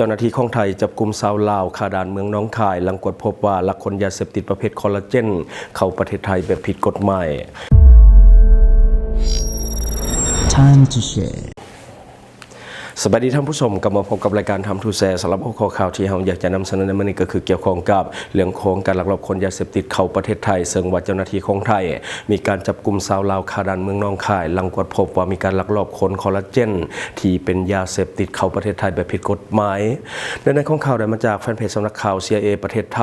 ຈົ້າໜ້າທີ່ຂອງໄທຈັບກຸມຊາວລາວຄາດ່ານເມືອງໜອງຄາຍ ຫຼັງກວດພົບວ່າລັກຂົນຢາເສບຕິດປະເພດຄໍລາເຈນເຂົ້າປະເທດໄທແບບຜິດກົດໝາຍ. Time to share. ສະບາຍດີທ່ານຜູ້ຊົມ, ກັບມາພົບກັບລາຍການ Time to Share. ສຳລັບຫົວຂໍ້ຂ່າວທີ່ເຮົາຢາກຈະນຳສະເໜີໃນມື້ນີ້ ກໍຄືກ່ຽວຂ້ອງກັບເລື່ອງຂອງການລັກລອບຂົນຢາເສບຕິດເຂົ້າປະເທດໄທ, ເຊິ່ງວ່າເຈົ້າໜ້າທີ່ຂອງໄທມີການຈັບກຸມຊາວລາວຄາດ່ານເມືອງໜອງຄາຍ ຫຼັງກວດພົບວ່າມີການລັກລອບຂົນຄໍລາເຈນທີ່ເປັນຢາເສບຕິດເຂົ້າປະເທດໄທແບບຜິດກົດໝາຍ. ເນື້ອໃນຂອງຂ່າວໄດ້ມາຈາກແຟນເພຈສຳນັກຂ່າວ CIA ປະເທດໄທ.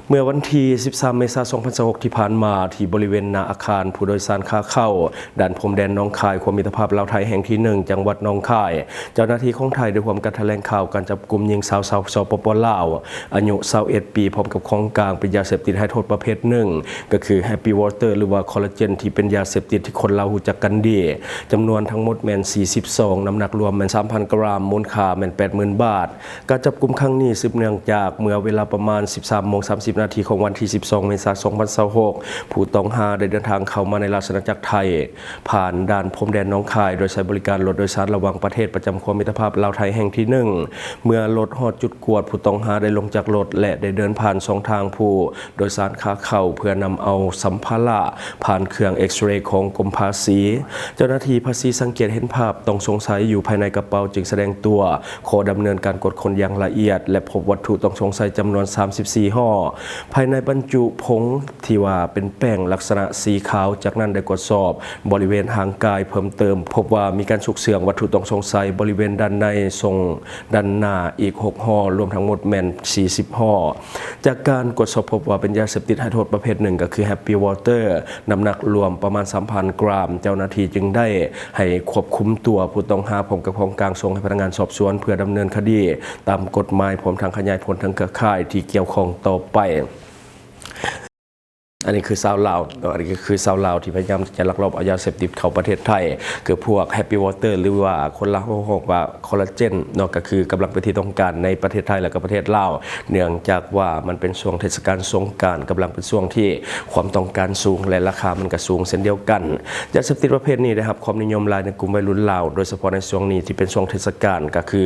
ເມື່ອວັນທີສິບສາມ ເມສາ ສອງພັນຊາວຫົກ ທີ່ຜ່ານມາ, ທີ່ບໍລິເວນໜ້າອາຄານຜູ້ໂດຍສານຂາເຂົ້າ ດ່ານພົມແດນໜອງຄາຍ ຂົວມິດຕະພາບລາວໄທແຫ່ງທີໜຶ່ງ ຈັງຫວັດໜອງຄາຍ, ເຈົ້າໜ້າທີ່ຂອງໄທໄດ້ຮ່ວມກັນຖະແຫຼງຂ່າວການຈັບກຸມຍິງສາວຊາວ ສປປ ລາວ ອາຍຸຊາວເອັດປີ ພ້ອມກັບຂອງກາງເປັນຢາເສບຕິດໃຫ້ໂທດປະເພດໜຶ່ງ, ກໍຄື Happy Water ຫຼືວ່າຄໍລາເຈນ ທີ່ເປັນຢາເສບຕິດທີ່ຄົນລາວຮູ້ຈັກກັນດີ, ຈຳນວນທັງໝົດແມ່ນສີ່ສິບຊອງ, ນ້ຳໜັກລວມແມ່ນສາມພັນກຣາມ, ມູນຄ່າແມ່ນແປດໝື່ນບາດ. ການຈັບກຸມຄັ້ງນີ້ສືບເນື່ອງຈາກເມື່ອເວລາປະມານສິບສາມໂມງສາມສິບນາທີຂອງວັນທີສິບສອງ ເມສາ ສອງພັນຊາວຫົກ ຜູ້ຕ້ອງຫາໄດ້ເດີນທາງເຂົ້າມາໃນລາຊະອານາຈັກໄທ ຜ່ານດ່ານພົມແດນໜອງຄາຍ ໂດຍໃຊ້ບໍລິການລົດໂດຍສານລະຫວ່າງປະເທດປະຈຳຂົວມິດຕະພາບລາວໄທແຫ່ງທີໜຶ່ງ. ເມື່ອລົດຮອດຈຸດກວດ, ຜູ້ຕ້ອງຫາໄດ້ລົງຈາກລົດ ແລະ ໄດ້ເດີນຜ່ານຊ່ອງທາງຜູ້ໂດຍສານຂາເຂົ້າ ເພື່ອນຳເອົາສຳພາລະຜ່ານເຄື່ອງເອັກສເຣຂອງກົມພາສີ. ເຈົ້າໜ້າທີ່ພາສີສັງເກດເຫັນພາບຕ້ອງສົງໄສຢູ່ພາຍໃນກະເປົາ ຈຶ່ງສະແດງຕົວ ຂໍດຳເນີນການກວດຄົ້ນຢ່າງລະອຽດ ແລະ ພົບວັດຖຸຕ້ອງສົງໄສຈຳນວນສາມສິບສີ່ຫໍ້ ພາຍໃນບັນຈຸຜົງທີ່ວ່າເປັນແປ້ງລັກສະນະສີຂາວ. ຈາກນັ້ນໄດ້ກວດສອບບໍລິເວນຮ່າງກາຍເພີ່ມເຕີມ, ພົບວ່າມີການຊຸກເຊື່ອງວັດຖຸຕ້ອງສົງໄສບໍລິເວນດ້ານໃນ ຊ່ອງດ້ານໜ້າອີກຫົກຫໍ້, ລວມທັງໝົດແມ່ນສີ່ສິບຫໍ້. ຈາກການກວດສອບພົບວ່າເປັນຢາເສບຕິດໃຫ້ໂທດປະເພດໜຶ່ງ ກໍຄື Happy Water ນ້ຳໜັກລວມປະມານສາມພັນກຣາມ. ເຈົ້າໜ້າທີ່ຈຶ່ງໄດ້ ໃຫ້ຄວບຄຸມຕົວຜູ້ຕ້ອງຫາພ້ອມກັບຂອງກາງສົ່ງໃຫ້ພະນັກງານສອບສວນ ເພື່ອດຳເນີນຄະດີຕາມກົດໝາຍ ພ້ອມທັງຂະຫຍາຍຜົນເຖິງເຄືອຂ່າຍທີ່ກ່ຽວຂ້ອງຕໍ່ໄປ. ອັນນີ້ຄືຊາວລາວເນາະ, ອັນນີ້ຄືຊາວລາວທີ່ພະຍາຍາມທີ່ຈະລັກລອບເອົາຢາເສບຕິດເຂົ້າປະເທດໄທ, ຄືພວກ Happy Water ຫຼືວ່າຄົນລາວເຮົາຮ້ອງວ່າ ຄໍລາເຈນເນາະ, ກໍຄືກຳລັງເປັນທີ່ຕ້ອງການໃນປະເທດໄທ ແລະ ກໍປະເທດລາວ, ເນື່ອງຈາກວ່າມັນເປັນຊ່ວງເທດສະການສົງການ, ກຳລັງເປັນຊ່ວງທີ່ຄວາມຕ້ອງການສູງ ແລະ ລາຄາມັນກໍສູງເຊັ່ນດຽວກັນ. ຢາເສບຕິດປະເພດນີ້ໄດ້ຮັບຄວາມນິຍົມຫຼາຍໃນກຸ່ມໄວລຸ້ນລາວ, ໂດຍສະເພາະໃນຊ່ວງນີ້ທີ່ເປັນຊ່ວງເທດສະການ, ກໍຄື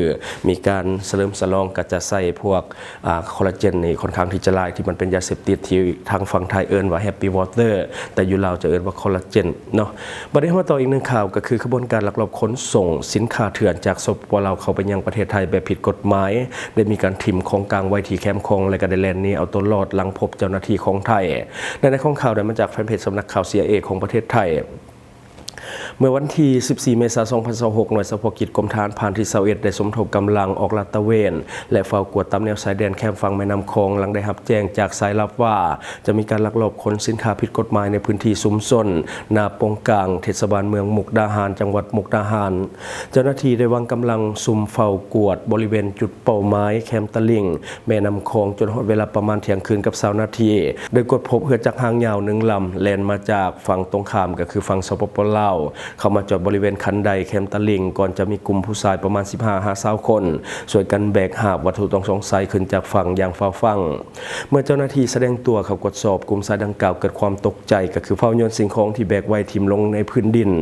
ມີການສະເຫຼີມສະຫຼອງ, ກໍຈະໃຊ້ພວກ ອາ ຄໍລາເຈນນີ້ຄ່ອນຂ້າງທີ່ຈະຫຼາຍ, ທີ່ມັນເປັນຢາເສບຕິດທີ່ທາງຝັ່ງໄທເອີ້ນວ່າ Happy Water, ແຕ່ຢູ່ລາວຈະເອີ້ນວ່າຄໍລາເຈນເນາະ. ບັດນີ້ມາຕໍ່ອີກໜຶ່ງຂ່າວ, ກໍຄືຂະບວນການລັກລອບຂົນສົ່ງສິນຄ້າເຖື່ອນຈາກ ສປປ ລາວ ເຂົ້າໄປຍັງປະເທດໄທແບບຜິດກົດໝາຍ ໄດ້ມີການຖິ້ມຂອງກາງໄວ້ທີ່ແຄມຂອງ ແລະ ກໍໄດ້ແລ່ນໜີເອົາຕົວລອດ ຫຼັງພົບເຈົ້າໜ້າທີ່ຂອງໄທ. ເນື້ອໃນຂອງຂ່າວໄດ້ມາຈາກແຟນເພຈສຳນັກຂ່າວ CIA ຂອງປະເທດໄທ. ເມື່ອວັນທີສິບສີ່ ເມສາ ສອງພັນຊາວຫົກ, ໜ່ວຍສະເພາະກິດກົມທະຫານຜ່ານທີຊາວເອັດ ໄດ້ສົມທົບກຳລັງອອກລາດຕະເວນ ແລະ ເຝົ້າກວດຕາມແນວຊາຍແດນແຄມຝັ່ງແມ່ນ້ຳຂອງ, ຫຼັງໄດ້ຮັບແຈ້ງຈາກສາຍລັບວ່າ ຈະມີການລັກລອບຂົນສິນຄ້າຜິດກົດໝາຍໃນພື້ນທີ່ຊຸມຊົນນາປົງກາງ, ເທດສະບານເມືອງມຸກດາຫານ, ຈັງຫວັດມຸກດາຫານ. ເຈົ້າໜ້າທີ່ໄດ້ວາງກຳລັງຊຸ່ມເຝົ້າກວດບໍລິເວນຈຸດເປົ້າໝາຍແຄມຕະລິ່ງແມ່ນ້ຳຂອງ ຈົນຮອດເວລາປະມານທ່ຽງຄືນກັບຊາວນາທີ ໂດຍກວດພົບເຮືອຈັກຫາງຍາວໜຶ່ງລຳ ແລ່ນມາຈາກຝັ່ງຕົງຂ້າມ ກໍຄືຝັ່ງ ສປປ ລາວ ເຂົ້າມາຈອດບໍລິເວນຄັນໄດແຄມຕະລິ່ງ, ກ່ອນຈະມີກຸ່ມຜູ້ຊາຍປະມານສິບຫ້າຫາຊາວຄົນ ຊ່ວຍກັນແບກຫາບວັດຖຸຕ້ອງສົງໄສຂຶ້ນຈາກຝັ່ງຢ່າງຟ້າວຟັ່ງ. ເມື່ອເຈົ້າໜ້າທີ່ສະແດງຕົວເຂົ້າກວດສອບ, ກຸ່ມຊາຍດັ່ງກ່າວເກີດຄວາມຕົກໃຈ, ກໍຄືຟ້າວໂຍນສິ່ງຂອງທີ່ແບກໄວ້ຖິ້ມລົງໃນພື້ນດິນ,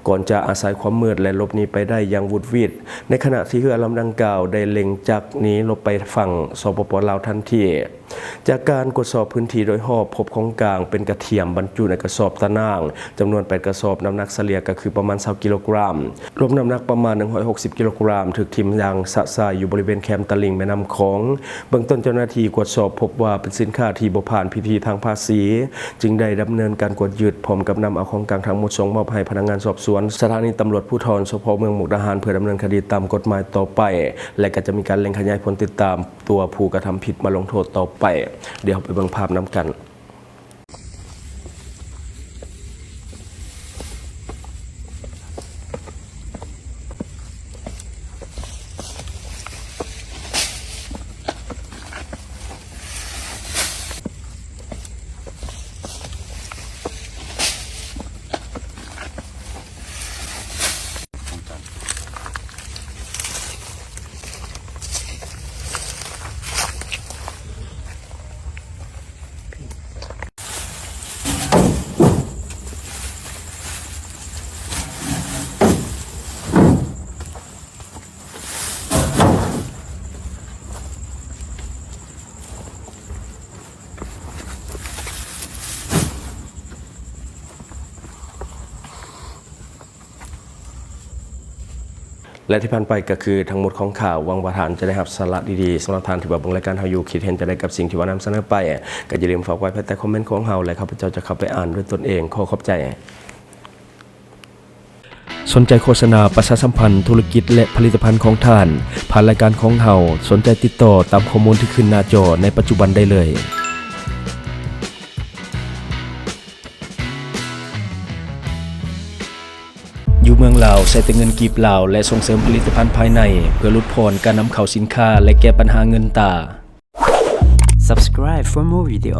ກ່ອນຈະອາໄສຄວາມມືດ ແລະ ຫຼົບໜີໄປໄດ້ຢ່າງຫວຸດຫວິດ, ໃນຂະນະທີ່ເຮືອລຳດັ່ງກ່າວໄດ້ເລັ່ງຈັກໜີຫຼົບໄປຝັ່ງ ສປປ ລາວ ທັນທີ. ຈາກການກວດສອບພື້ນທີ່ໂດຍຮອບ, ພົບຂອງກາງເປັນກະທຽມບັນຈຸໃນກະສອບຕາໜ່າງ ຈຳນວນແປດກະສອບ, ນ້ຳໜັກສະເລ່ຍກໍຄືປະມານຊາວກິໂລກຣາມ, ລວມນ້ຳໜັກປະມານໜຶ່ງຮ້ອຍຫົກສິບກິໂລກຣາມ, ຖືກຖິ້ມຢ່າງຊະຊາຍຢູ່ບໍລິເວນແຄມຕະລິ່ງແມ່ນ້ຳຂອງ. ເບື້ອງຕົ້ນເຈົ້າໜ້າທີ່ກວດສອບພົບວ່າເປັນສິນຄ້າທີ່ບໍ່ຜ່ານພິທີທາງພາສີ, ຈຶ່ງໄດ້ດຳເນີນການກວດຍຶດ ພ້ອມກັບນຳເອົາຂອງກາງທັງໝົດສົ່ງມອບໃຫ້ພະນັກງານສອບສວນສະຖານີຕຳຫຼວດພູທອນ ສພ ເມືອງມຸກດາຫານ ເພື່ອດຳເນີນຄະດີຕາມກົດໝາຍຕໍ່ໄປ ແລະ ກໍຈະມີການເລັ່ງຂະຫຍາຍຜົນຕິດຕາມ ຕົວຜູ້ກະທຳຜິດມາລົງໂທດຕໍ່ໄປ. ດຽວເຮົາໄປເບິ່ງພາບນຳກັນ. ແລະທີ່ຜ່ານໄປກໍຄືທັງໝົດຂອງຂ່າວ. ຫວັງວ່າທ່ານຈະໄດ້ຮັບສາລະດີໆ. ສຳລັບທ່ານທີ່ວ່າເບິ່ງລາຍການເຮົາຢູ່ ຄິດເຫັນຈັ່ງໃດກັບສິ່ງທີ່ວ່ານຳສະເໜີໄປ ກໍຢ່າລືມຝາກໄວ້ພາຍໃຕ້ຄອມເມັນຂອງເຮົາ ແລະຂ້າພະເຈົ້າຈະເຂົ້າໄປອ່ານດ້ວຍຕົນເອງ. ຂໍຂອບໃຈ. ສົນໃຈໂຄສະນາປະຊາສຳພັນທຸລະກິດ ແລະຜະລິດຕະພັນຂອງທ່ານ ຜ່ານລາຍການຂອງເຮົາ? ສົນໃຈຕິດຕໍ່ຕາມຂໍ້ມູນທີ່ຂຶ້ນໜ້າຈໍໃນປັດຈຸບັນໄດ້ເລີຍ. ຢູ່ເມືອງລາວ ໃຊ້ແຕ່ເງິນກີບລາວ ແລະສົ່ງເສີມຜະລິດຕະພັນພາຍໃນ ເພື່ອຫຼຸດຜ່ອນການນຳເຂົ້າສິນຄ້າ ແລະແກ້ບັນຫາເງິນຕາ. Subscribe for more video.